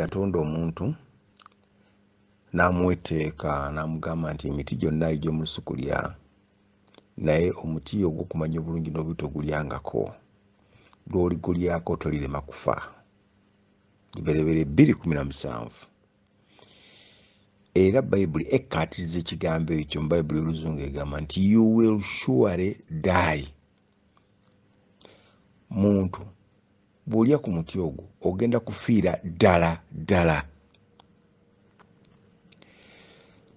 Bwe yatonda omuntu n'amuwa etteeka, n'amugamba nti emiti gyonna egy'omu lusuku lya, naye omuti ogw'okumanya obulungi n'obubi togulyangako, lw'oligulyako tolirema kufa. Lubereberye 2:17. Era Bayibuli ekkaatiriza ekigambo ekyo. Mu Bayibuli Oluzungu egamba nti, "You will surely die." Muntu, bw'olya ku muti ogwo ogenda kufiira ddala ddala.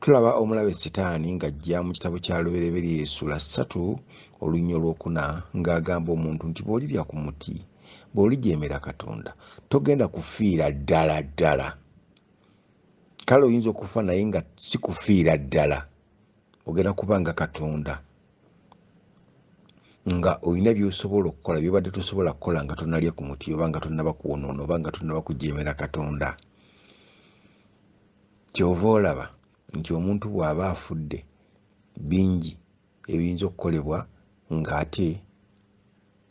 Tulaba omulabe Sitaani ng'ajja mu kitabo kya Lubereberye essula 3 olunya olwokuna, ng'agamba omuntu nti bw'olirya ku muti, bw'olijeemera Katonda, togenda kufiira ddala ddala. Kale oyinza okufa, naye nga si kufiira ddala. Ogenda kuba nga Katonda, nga olina by'osobola okukola byobadde tosobola kukola nga tonalya ku muti, oba nga tonnaba kwonoona, oba nga tonnaba kujeemera Katonda. Kyova olaba nti omuntu bw'aba afudde, bingi ebiyinza okukolebwa ng'ate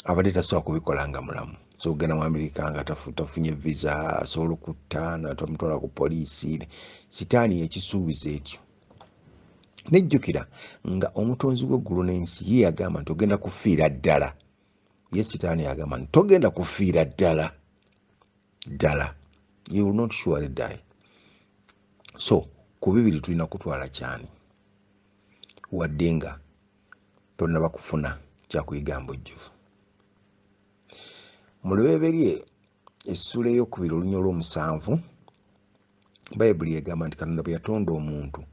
abadde tasobola kubikola nga mulamu. So ogenda mu Amerika nga tafunye visa, asobola okutta natamutwala ku poliisi. Sitaani yekisuubiza ekyo. Nejjukira nga omutonzi w'eggulu n'ensi ye yagamba nti ogenda kufiira ddala, ye Sitaani yagamba nti togenda kufiira ddala ddala, you will not surely die. So ku bibiri tulina kutwala kyani, wadde nga tonnaba kufuna kyakuyiga mbujjuvu? Mu Lubereberye essula eyokubiri olunya olw'omusanvu, Bayibuli egamba nti Katonda bwe yatonda omuntu,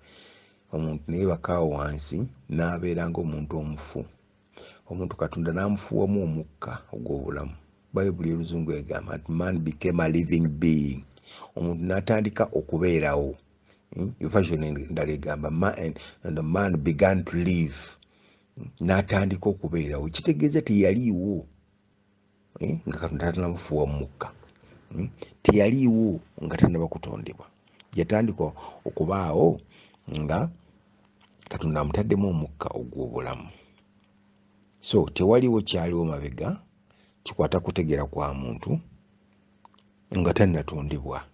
omuntu naye bakaawo wansi n'abeera ng'omuntu omufu. Omuntu Katonda n'amufuuwamu omukka ogw'obulamu. Bayibuli Oluzungu egamba nti man became a living being. Omuntu n'atandika okubeerawo. Version endala egamba, "And the man began to live." N'atandika okubeerawo, kitegeeza teyaliiwo nga Katonda tanamufuuwa mu mukka. Teyaliiwo nga tannaba kutondebwa. Yatandika okubaawo nga Katonda amutaddemu omukka ogw'obulamu. So tewaliwo kyaliwo mabega kikwata kutegeera kwa muntu nga tannatondebwa.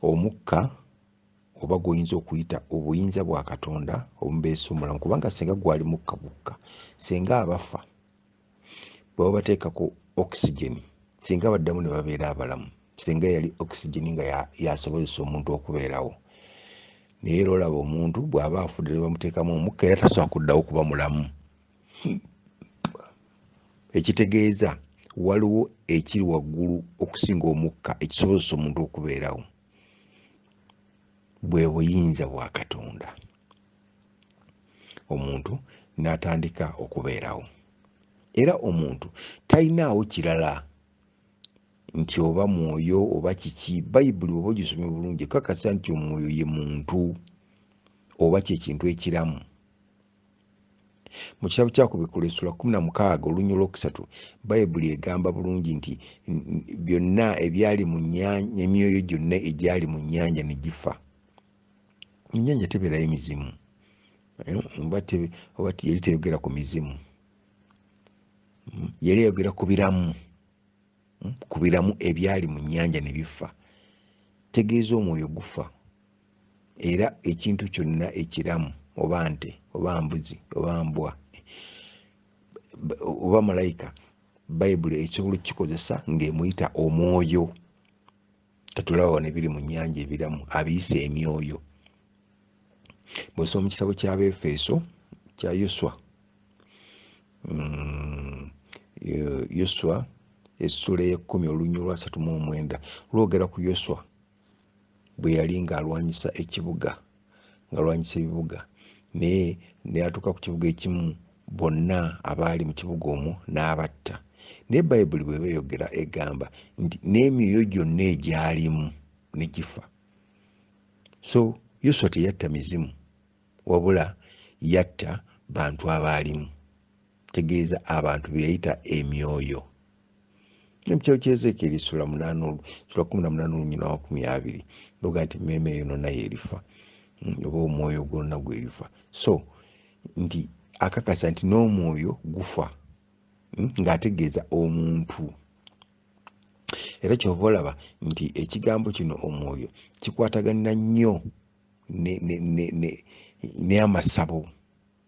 Omukka, oba gwoyinza okuyita obuyinza bwa Katonda obubeesa omulamu, kubanga singa gwali mukka bukka, singa abafa bwe babateekako oxygen, singa baddamu ne babeera abalamu, singa yali oxygen nga yasobozesa omuntu okubeerawo. Naye era olaba omuntu bw'aba afudde ne bamuteekamu omukka, era tasobola kuddawo kuba mulamu. Ekitegeeza waliwo ekiri waggulu okusinga omukka ekisobozesa omuntu okubeerawo, bwe buyinza bwa Katonda. Omuntu n'atandika okubeerawo. Era omuntu talinaawo kirala nti oba mwoyo oba kiki. Bayibuli oba ogisomye bulungi, kakasa nti omwoyo ye muntu oba kyekintu ekiramu. Mu kitabo kyakubikula essula 16 olunya olwokusatu, Bayibuli egamba bulungi nti byonna ebyali mu nnyanja, emyoyo gyonna egyali mu nnyanja ne gifa. Ennyanja tebeerayo mizimu. Oba yali teyogera ku mizimu? Yali eyogera ku biramu, ku biramu ebyali mu nnyanja ne bifa. Tegeeza omwoyo gufa. Era ekintu kyonna ekiramu, oba nte, oba mbuzi, oba mbwa, oba malayika, Bayibuli ekisobola okukikozesa ng'emuyita omwoyo. Katulaba wano ebiri mu nnyanja ebiramu abiyisa emyoyo. Bw'osoma mu kitabo ky'Abeefeso, kya Yoswa, Yoswa essula ey'ekkumi olunya olwa 39, lwogera ku Yoswa bwe yali ng'alwanyisa ekibuga, ng'alwanyisa ebibuga, naye n'atuuka ku kibuga ekimu, bonna abaali mu kibuga omwo n'abatta. Naye Bayibuli bw'eba eyogera egamba nti n'emyoyo gyonna egyalimu ne gifa. So Yoswa teyatta mizimu, wabula yatta bantu abaalimu, tegeeza abantu be yayita emyoyo. Ne mu kitabo kya Ezeekyeri sula 18 olunya lwa 20, loga nti emmeeme eyo nonna yeerifa, oba omwoyo gwonna gwerifa. So nti akakasa nti n'omwoyo gufa, ng'ategeeza omuntu. Era kyova olaba nti ekigambo kino omwoyo kikwataganira nnyo ne amasabo.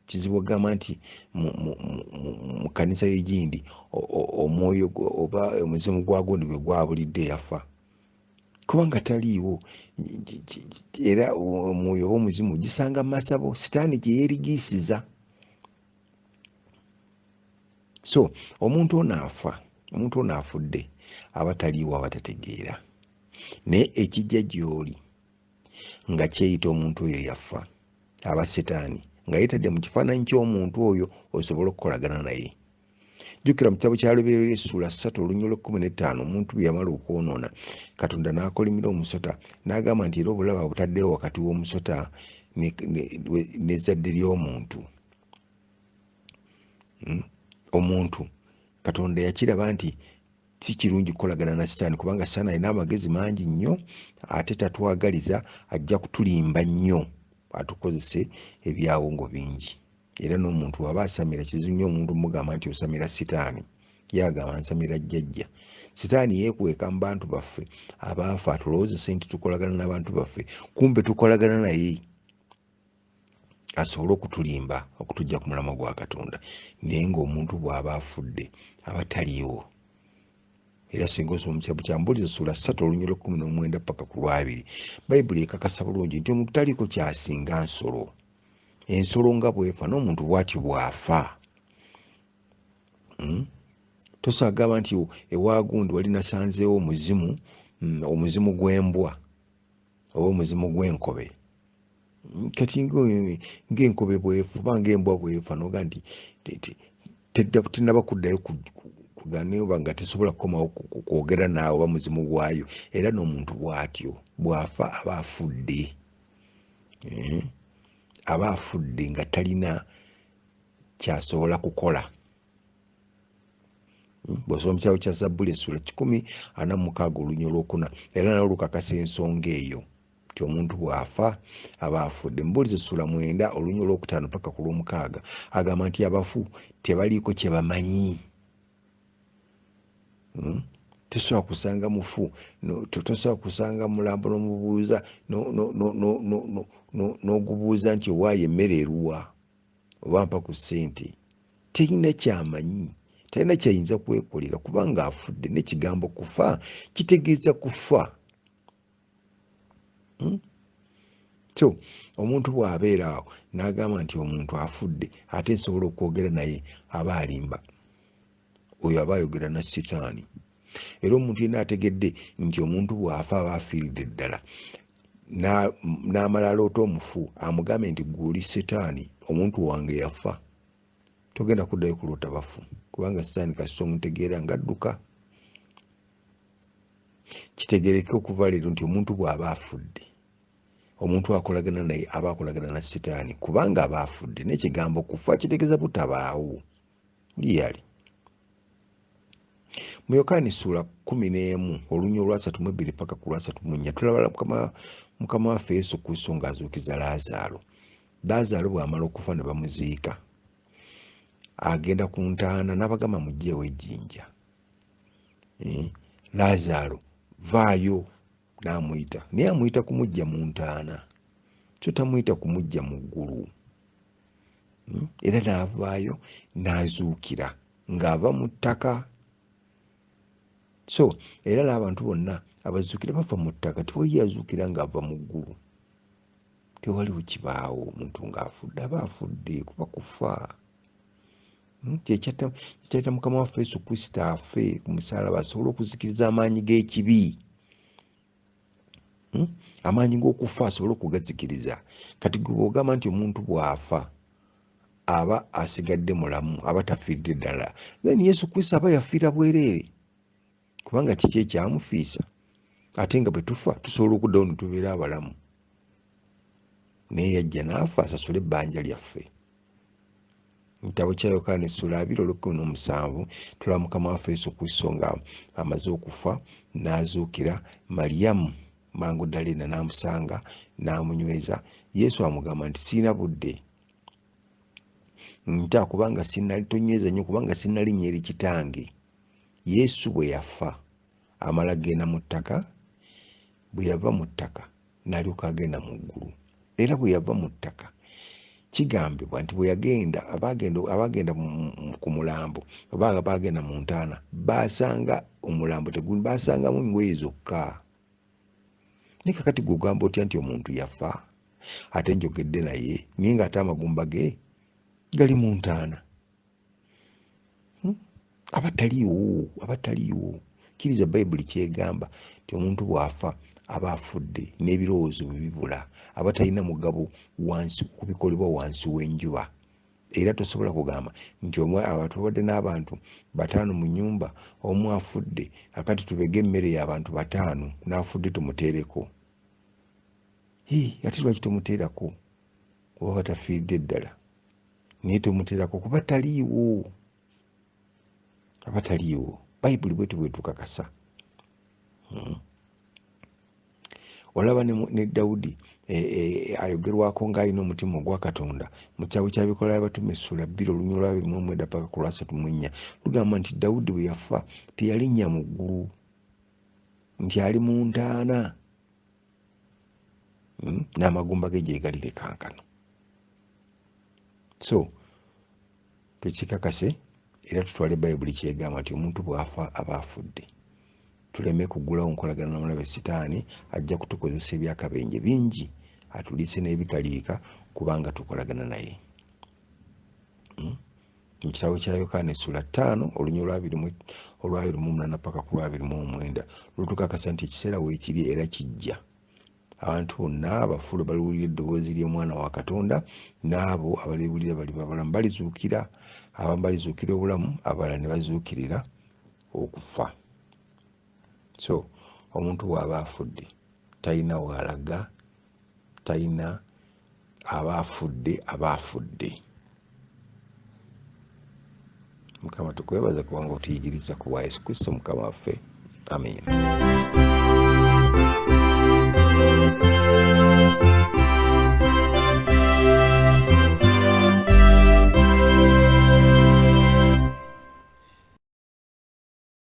Kizibu okugamba nti mu kkanisa y'egindi omwoyo oba omuzimu gwa gundi gwe gwabulidde eyafa, kubanga taliiwo. Era omwoyo oba omuzimu gisanga mu masabo, sitaani gye yeerigiisiza. So omuntu ono afa, omuntu ono afudde aba taliiwo, aba tategeera. Naye ekijja gy'oli nga kyeyita omuntu oyo yafa, aba sitaani nga yeetadde mu kifaananyi ky'omuntu oyo osobole okukolagana naye. Jjukira mu kitabo kya Lubereberye essula 3 olunyiriri lw'ekkumi n'ettaano, omuntu bwe yamala okwonoona, Katonda n'akolimira omusota, n'agamba nti era obulabe abutaddewo wakati w'omusota n'ezzadde ly'omuntu. Omuntu Katonda yakiraba nti si kirungi kukolagana na sitaani, kubanga sitaani alina amagezi mangi nnyo ate tatwagaliza, ajja kutulimba nnyo atukozese ebyawongo bingi. Era n'omuntu aba asamira, kizibu nnyo omuntu mugamba nti osamira sitaani, ye agamba nsamira jjajja. Sitaani yeekweka mu bantu baffe abaafa, atulowoozese nti tukolagana n'abantu baffe, kumbe tukolagana naye asobole okutulimba okutujja ku mulamwa gwa Katonda. Naye ng'omuntu bw'aba afudde aba taliiwo. Era singa osoma mu kitabo kya Mbuulizi essula 3 olunyiriri lw'ekkumi n'omwenda paka ku lwabiri, Bayibuli ekakasa bulungi nti omuntu taliiko kyasinga nsolo. Ensolo nga bw'efa, n'omuntu bw'atyo bw'afa. Tosobola kugamba nti ewa gundi wali nasanzeewo omuzimu, omuzimu gw'embwa oba omuzimu gw'enkobe. Kati ng'enkobe bw'efa oba ng'embwa bw'efa, n'ogamba nti tennaba kuddayo oba nga tesobola kukomawo kwogera naawe oba muzimu gwayo. Era n'omuntu bw'atyo bw'afa aba afudde, aba afudde nga talina kyasobola kukola. Bw'osoma mu kitabo kya Zabbuli essula 146 olunyiriri olwokuna, era nalwo lukakasa ensonga eyo nti omuntu bw'afa aba afudde. Mubuulizi essula 9 olunyiriri olwokutaano paka ku lwomukaaga agamba nti abafu tebaliiko kye bamanyi. Tosobola kusanga mufu, tosobola kusanga mulambo n'omubuuza n'ogubuuza nti owaayo emmere eruwa oba mpa ku ssente. Terina kyamanyi, talina kyayinza kwekolera kubanga afudde. N'ekigambo kufa kitegeeza kufa. So omuntu bw'abeera awo n'agamba nti omuntu afudde ate nsobola okwogera naye, aba alimba. Oyo aba ayogera na sitaani. Era omuntu yenna ategedde nti omuntu bw'afa aba afiiridde ddala, n'amala aloota omufu, amugambe nti ggwe oli sitaani, omuntu wange yafa, togenda kuddayo kuloota bafu, kubanga sitaani kasita omutegeera ng'adduka. Kitegeereke okuva leero nti omuntu bw'aba afudde, omuntu akolagana naye aba akolagana na sitaani, kubanga aba afudde. N'ekigambo kufa kitegeeza butabaawo liyali. Mu Yokaani ssuula 11 olunyiriri olwasatu mu bbiri paka ku 34, tulaba Mukama waffe Yesu Kristo ng'azuukiza Laazaalo. Laazaalo bw'amala okufa ne bamuziika, agenda ku ntaana n'abagamba muggyeewo ejjinja. Laazaalo vaayo, n'amuyita, naye amuyita kumuggya mu ntaana, so tamuyita kumuggya mu ggulu. Era n'avaayo n'azuukira ng'ava mu ttaka. So era n'abantu bonna abazuukira bava mu ttaka, tewali yazuukira ng'ava mu ggulu, tewaliwo kibaawo. Omuntu ng'afudde aba afudde, kuba kufa. Kyekyayita Mukama waffe Yesu Kristo afe ku musaalaba asobole okuzikiriza amaanyi g'ekibi, Amaanyi g'okufa asobole okugazikiriza. Kati gwe bw'ogamba nti omuntu bw'afa aba asigadde mulamu, aba tafiiridde ddala, then Yesu Kristo aba yafiira bwereere, kubanga kiki ekyamufiisa? Ate nga bwe tufa tusobola okuddawo ne tubeera abalamu, naye yajja n'afa asasule ebbanja lyaffe. Ekitabo kya Yokaana essula 2 olw'ekkumi n'omusanvu, tulaba Mukama waffe Yesu Kristo nga amaze okufa n'azuukira. Mariyamu Magudalena n'amusanga n'amunyweza. Yesu amugamba nti siina budde nta, kubanga sinali, tonyweza nnyo, kubanga sinnalinnya eri Kitange. Yesu bwe yafa Amala kugenda mu ttaka, bwe yava mu ttaka n'alyoka agenda mu ggulu. Era bwe yava mu ttaka, kigambibwa nti bwe yagenda, abaagenda ku mulambo oba abaagenda mu ntaana baasanga omulambo baasangamu engoye zokka. Naye kakati gwe ogamba otya nti omuntu yafa ate njogedde naye naye ng'ate amagumba ge gali mu ntaana? Aba taliiwo, aba taliiwo. Kkiriza Bayibuli ky'egamba nti omuntu bw'afa aba afudde n'ebirowoozo bwe bibula, aba talina mugabo wansi ku bikolebwa wansi w'enjuba. Era tosobola kugamba nti tubadde n'abantu 5 mu nnyumba, omu afudde, akati tubege emmere y'abantu 5, n'afudde tumuteereko. Hii, ate lwaki tomuteerako? Oba batafiiridde ddala, naye tomuteerako kuba taliiwo, aba taliiwo. Bayibuli bwetyo bwetukakasa. Olaba ne Dawudi ayogerwako ng'alina omutima ogwa Katonda mu kitabo kya Bikolwa by'Abatume essula 2 olunyiriri lwa 29 paka ku lwa 34, lugamba nti Dawudi bwe yafa teyalinnya mu ggulu, nti ali mu ntaana, n'amagumba ge gye gali lekankano. So tukikakase era tutwale Bayibuli kyegamba nti omuntu bw'afa aba afudde. Tuleme kuggulawo nkolagana n'omulabe Sitaani, ajja kutukozesa ebyakabenje bingi atuliise n'ebitaliika kubanga tukolagana naye. Mu kitabo kya Yokaana essula 5 olunyiriri olwa 28 paka ku lwa 29 lutukakasa nti ekiseera weekiri era kijja. Abantu bonna abafu lwe baliwulira eddoboozi ly'Omwana wa Katonda, n'abo abaliwulira baliba balamu, balizuukira, abamu balizuukira obulamu, abalala ne bazuukirira okufa. So omuntu bw'aba afudde talina w'alaga, talina, aba afudde, aba afudde. Mukama tukwebaza kubanga otuyigiriza ku bwa Yesu Kristo Mukama waffe. Amiina.